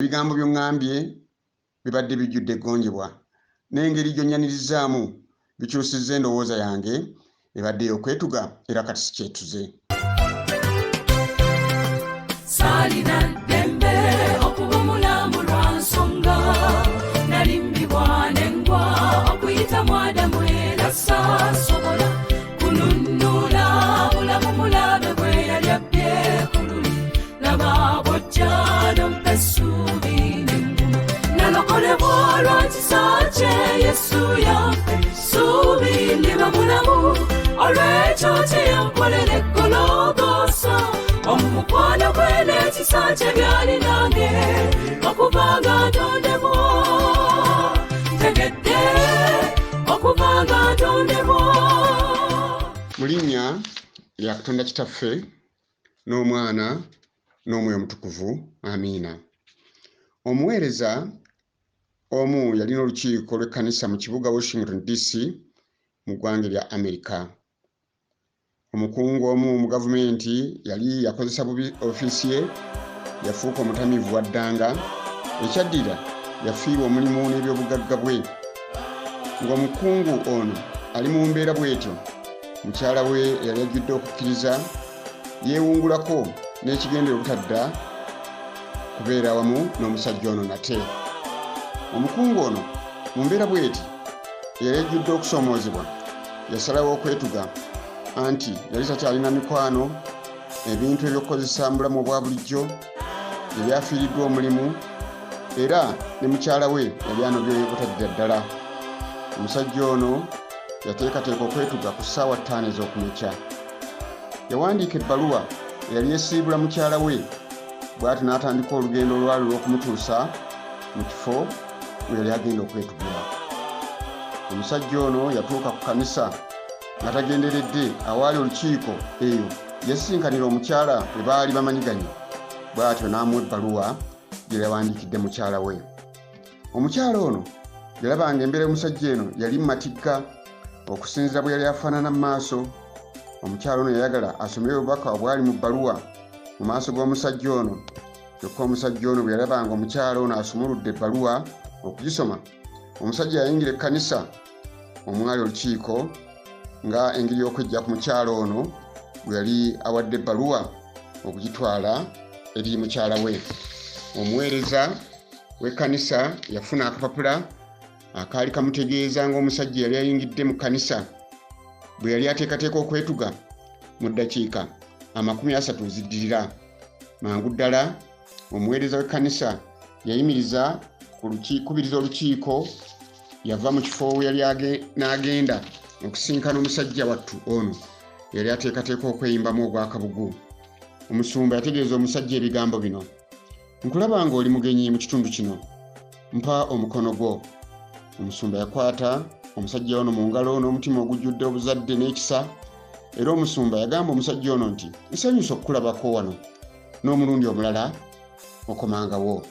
Ebigambo by'oŋŋambye bibadde bijjudde eggonjebwa, n'engeri gy'onnyanirizaamu bikyusizza endowooza yange ebadde ey'okwetuga era kati sikyetuze. Saalina ddembe okuba omulamu lwa nsonga, nalimbibwa nengwa okuyita mu Adamu, era saasobola kununula bulamu mulabe bwe yali abbye ku luli. Laba bw'ojja nompa essuubi n'enguma, nalokolebwa lwa kisa kye. Yesu yampa essuubi, ndiba mulamu olw'ekyo kye yankolera eggologoosa. Omukwano gwe n'ekisa kye byali nange okuva nga ntondebwa, ntegedde okuva nga ntondebwa. Mu linnya lya Katonda Kitaffe n'Omwana n'Omwoyo Omutukuvu, amiina. Omuweereza omu yalina olukiiko lw'ekkanisa mu kibuga Washington DC mu ggwanga erya Amerika. Omukungu omu mu gavumenti yali yakozesa bubi ofiisi ye, yafuuka omutamiivu waddanga. Ekyaddira yafiirwa omulimu n'ebyobugagga bwe. Ng'omukungu ono ali mu mbeera bw'etyo, mukyala we eyali ajjudde okukkiriza yeewungulako n'ekigendera obutadda kubeera wamu n'omusajja ono nate. Omukungu ono mu mbeera bw'eti eyali ajjudde okusoomoozebwa yasalawo okwetuga, anti yali takyalina mikwano, ebintu eby'okukozesa mu bulamu obwa bulijjo, yali afiiriddwa omulimu era ne mukyala we yali anobye butaddira ddala. Omusajja ono yateekateeka okwetuga ku ssaawa 5 ez'okumakya. Yawandiika ebbaluwa eyali esiibula mukyala we, bw'atyo n'atandika olugendo olwali olw'okumutuusa mu kifo we yali agenda okwetugira. Omusajja ono yatuuka ku kanisa nga tagenderedde awaali olukiiko. Eyo yasisinkanira omukyala bwe baali bamanyiganye, bw'atyo n'amuwa ebbaluwa gye yawandiikidde mukyala we. Omukyala ono yalabanga embeera y'omusajja eno yali mu matigga okusinziira bwe yali afaanana mu maaso. Omukyala ono yayagala asome obubaka obwali mu bbaluwa mu maaso g'omusajja ono. Kyokka omusajja ono bwe yalabanga omukyala ono asumuludde ebbaluwa okugisoma, omusajja yayingira ekkanisa omwali olukiiko nga engeri y'okwejja ku mukyala ono bwe yali awadde ebbaluwa okugitwala eri mukyala we. Omuweereza w'ekkanisa yafuna akapapula akaali kamutegeeza ng'omusajja yali ayingidde mu kkanisa bwe yali ateekateeka okwetuga mu ddakiika 30 eziddirira. Mangu ddala omuweereza w'ekkanisa yayimiriza kubiriza olukiiko, yava mu kifo we yali n'agenda okusisinkana omusajja wattu ono yali ateekateeka okweyimbamu ogw'akabugu. Omusumba yategeeza omusajja ebigambo bino: nkulaba ng'oli mugenyi mu kitundu kino, mpa omukono gwo. Omusumba yakwata omusajja ono mu ngalo n'omutima ogujjudde obuzadde n'ekisa, era omusumba yagamba omusajja ono nti, nsanyusa okukulabako wano n'omulundi omulala okomangawo.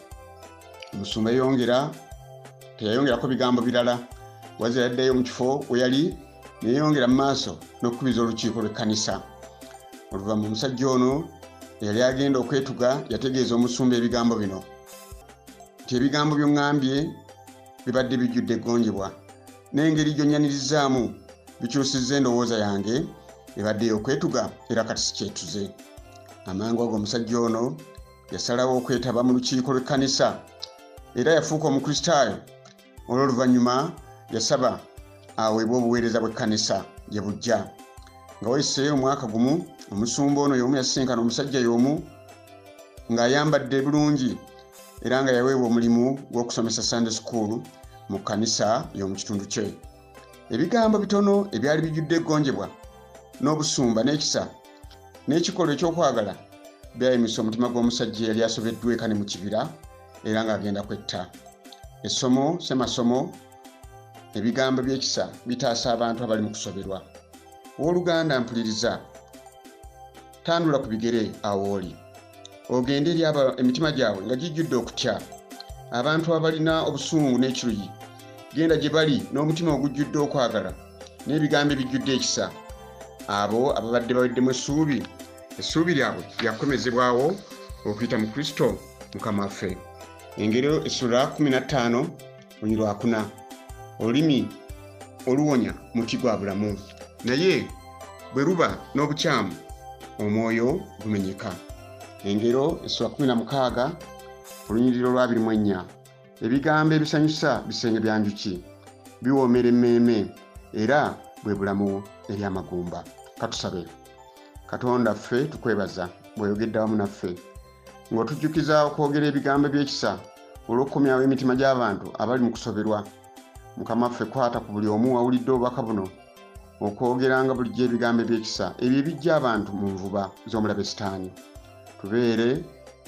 Omusumba teyayongerako bigambo birala, wazira yaddayo mu kifo we yali neyeyongera mu maaso n'okukubiza olukiiko lw'ekkanisa. Oluvannyuma omusajja ono eyali agenda okwetuga yategeeza omusumba ebigambo bino nti, ebigambo by'oŋŋambye bibadde bijjudde eggonjebwa, n'engeri gy'onnyanirizaamu bikyusizza endowooza yange ebadde ey'okwetuga era kati sikyetuze. Amangu ago omusajja ono yasalawo okwetaba mu lukiiko lw'ekkanisa era yafuuka omukristaayo. Olw'oluvannyuma yasaba aweebwe obuweereza bw'ekkanisa gye bujja. Nga wayiseeyo omwaka gumu, omusumba ono y'omu yasisinkana omusajja y'omu ng'ayambadde bulungi era nga yaweebwa omulimu gw'okusomesa Sunday school mu kkanisa y'omu kitundu kye. Ebigambo bitono ebyali bijjudde eggonjebwa n'obusumba n'ekisa n'ekikolwa eky'okwagala byayimisa omutima gw'omusajja eyali asobeddwa eka ne mu kibira era ng'agenda kwetta. Essomo semasomo, ebigambo by'ekisa bitaasa abantu abali mu kusoberwa. Owooluganda mpuliriza, tandula ku bigere awo oli ogende eri emitima gyabwe nga gijjudde okutya, abantu abalina obusungu n'ekiruyi. Genda gye bali n'omutima ogujjudde okwagala n'ebigambo ebijjudde ekisa. Abo ababadde baweddemu essuubi, essuubi lyabwe lyakukomezebwawo okuyita mu Kristo Mukama waffe. Engero essula 15 olunyiriri lwakuna. Olulimi oluwonya muti gwa bulamu, naye bwe luba n'obukyamu omwoyo gumenyeka. Engero essula 16 olunyiriri olwa 24. Ebigambo ebisanyusa bisenge bya njuki, biwoomera emmeeme, era bwe bulamu eri amagumba. Katusabe. Katonda ffe tukwebaza bw'oyogedde awamu naffe, ng'otujjukiza okwogera ebigambo by'ekisa olw'okukomyawo emitima gy'abantu abali mu kusoberwa. Mukama ffe, kwata ku buli omu awulidde obubaka buno okwogeranga bulijjo ebigambo eby'ekisa ebyo ebijja abantu mu nvuba z'omulabe Sitaani. Tubeere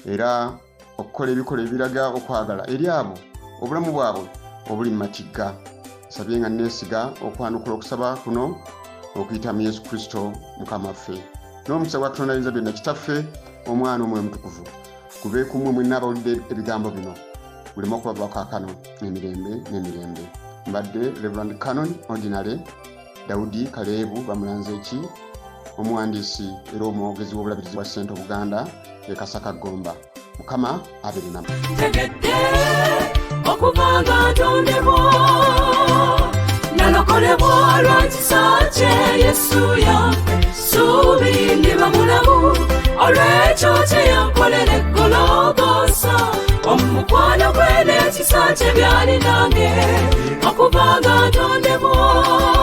era okukola ebikolwa ebiraga okwagala eri abo obulamu bwabwe obuli mu matigga. Nsabye nga neesiga okwanukula okusaba kuno okuyita mu Yesu Kristo Mukama waffe. N'omukisa gwa Katonda ayinza byonna, Kitaffe, Omwana, Omwoyo Omutukuvu, gube ku mmwe mwenna abawulidde ebigambo bino, guleme okubava kaakano emirembe n'emirembe. Mbadde Reverend Canon Ordinary Daudi Kaleebu Bamulanzeeki, omuwandiisi era omwogezi w'obulabirizi bwa Ssente Obuganda e Kasaka Gomba. Mukama abeere nammwe. Ntegedde okuva nga ntondebwa, nalokolebwa lwa kisa kye. Yesu yampa ssuubi, ndiba mulamu olw'ekyo kye yankolera eggologoosa. Omukwano gwe n'ekisa kye byali nange okuva nga ntondebwa.